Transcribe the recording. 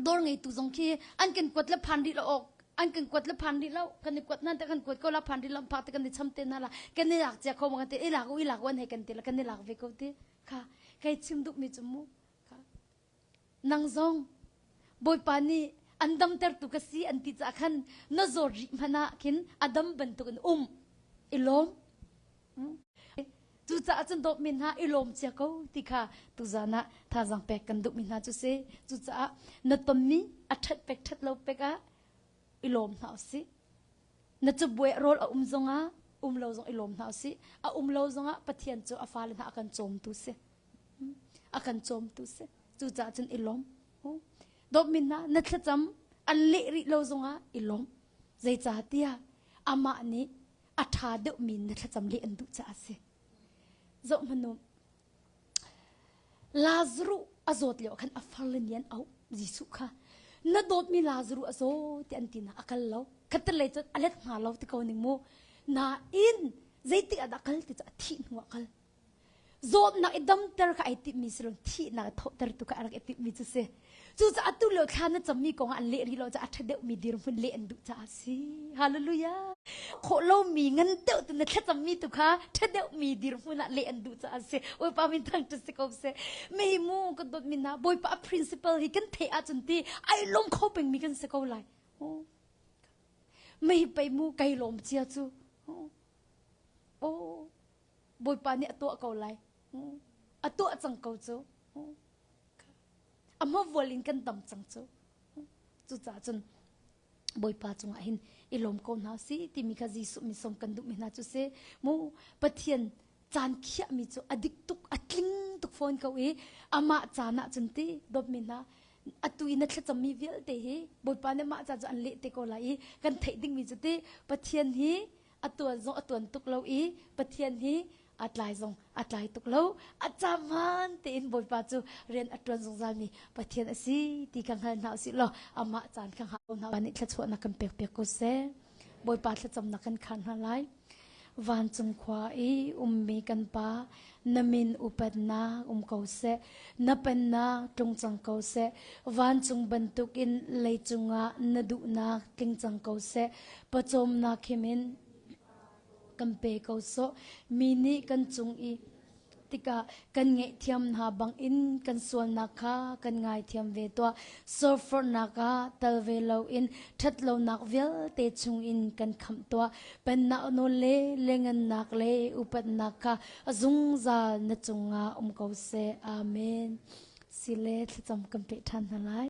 Dawr ngeitu zong khi an kan kuat le phan rih lo awk an kan kuat le phan rih lo kan i kuat nan te kan kuat ko la phan rih lo phak te kan i cham te na la kan i lak cia kho ma kan ti i lak u i lak u an hei kan ti la kan i lak ve ko ti kha kai chim duh mi cu mu kha nang zong Bawipa nih an damtertu ka si an ti caah khan na zawt rih hmanh ah khin a dam bantuk in um i lawm. Cucaah cun dawtmi hna i lawm cia ko ti kha tuzan ah thazaang pek kan duhmi hna cu si. Cucaah na tonmi a ṭhat pek ṭhat lo pek ah i lawm hna usih. Na cabuai rawl a um zongah um lo zong i lawm hna usih. A um lo zongah Pathian cu a fale hna a kan cawmtu si. A kan cawmtu si. Cucaah cun i lawm. Dawtmi hna na thlacam an leh rih lo zongah i lawm. Zeicahtiah amah nih a ṭha deuhmi na thlacam leh an duh caah a si. Zoh hmanh u. Lazaruh a zawt lio khan a farle nih an auh Jesuh kha na dawtmi Lazaruh a zaw ti an ti na a kal lo. Khatalei cun a let hnga lo ti ko ning mu. Nain zeitik ah dah kal ti cu a thih hnu ah kal. Zawtnak i damter kha ai timhmi si lo thihnak i thawhtertu kha a rak i timhmi cu si. Cucaah atu lio thla na cammi kong ah an leh rih lo caah a ṭha deuhmi dirhmun leh an duh caah a si. Hallelujah. Khawh lomi ngan deuh tu na thlacammi tu kha ṭha deuhmi dirhmun ah leh an duh caah a si. Bawipa min thangṭhat si ko seh. Mei mu kan dawtmi hna Bawipa a principle hi kan theih ahcun ti ai lawm kho pengmi kan si ko lai. Mei pei mu kai lawm cia cu. Oh. Bawipa nih a tuah ko lai. A tuah cang ko cu. A hmavual in kan dam cang cu. Cucaah cun Bawipa cungah hin i lawm ko hna si timi kha Jesuh min sawm kan duhmi hna cu si. Mu Pathian caan khiahmi cu a dik tuk a tling tuk fawn ko i amah caan ah cun ti dawtmi hna atu i na thlacammi vialte hi Bawipa nih mah caan cu an leh te ko lai i kan theih dingmi cu ti Pathian hi a tuan zong a tuan tuk lo i Pathian hi a tlai zong a tlai tuk lo a caan tein Bawipa cu rian a tuan zungzalmi Pathian a si ti kha hngal hna usih law amah caan kha hngak hna nih thluachuahnak kan pek piak ko seh Bawipa thlacamnak kan khaan hna lai vancung khua i ummi kan pa na min upatnak um ko seh na pennak tlung cang ko seh vancung bantukin leicung ah na duhnak tling cang ko seh pawcawmnak himin kan pe ko sawh mi nih kan cung i tikah kan ngaihthiam hna bangin kan sualnak kha kan ngaithiam ve tuah sawrforhnak ah tal ve loin ṭhatlonak vialte chungin kan khamh tuah pennak nawl le lengannak le upatnak kha a zungzal na cungah um ko seh amen sile thlacam kan peh ṭhan hna lai.